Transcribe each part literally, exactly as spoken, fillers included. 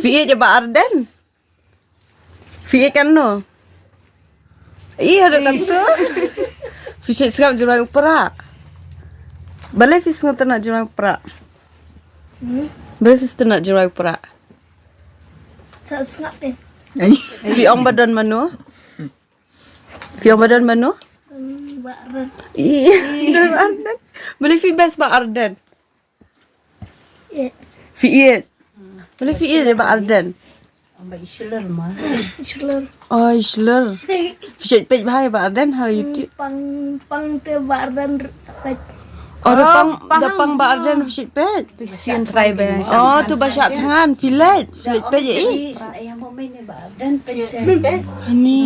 Phi ïeit ïa Bah Ardent? Phi ïeit katno? Ih, haduh katto. Phi shait sngap jingrwai u Prah? Balei phi sngewtynnat jingrwai u Prah? Balei phi sngewtynnat jingrwai u Prah? Sa sngap eh. Phi ong ba don mano? Phi ong ba don mano? Hmm, Bah Ardent. Ih, don Bah Ardent. Balei phi best Bah Ardent? Ïeit. Phi ïeit? Balei phi ïeit ïa Bah Ardent? Ba i shlur ma. Shlur. Oh, i shlur. Phi shait peit bha ïa Bah Ardent ha YouTube? Pang, pang te Bah Ardent sa peit. Oh, da pang, da pang Bah Ardent phi shait peit? Te sien trai ba. Oh, tu ba shah thngan, phi leit, phi leit peit ïa i. Ani.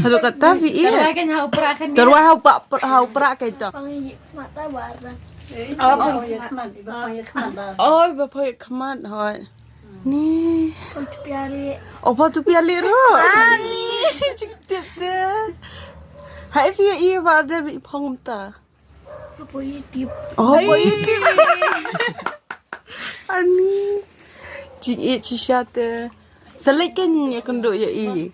Haduh katta phi ïeit. Tyrwa kan ha u Prah kan. Tyrwa ha u Prah, ha u Prah katta. Pang ïa mata Bah Ardent. Oh, pang ïa khmat, pang ïa khmat. Oh, ba pang ïa khmat, hoi. Ni. Pang tu piali. Oh, pang tu piali ruh. Ani. Jingtip te. Hai phi ïa i Bah Ardent ba i phong kumta. Hapoh YouTube. Oh, hapoh YouTube. Ani. Jingïeit shisha te. Sa leit kan ïakynduh ïa i.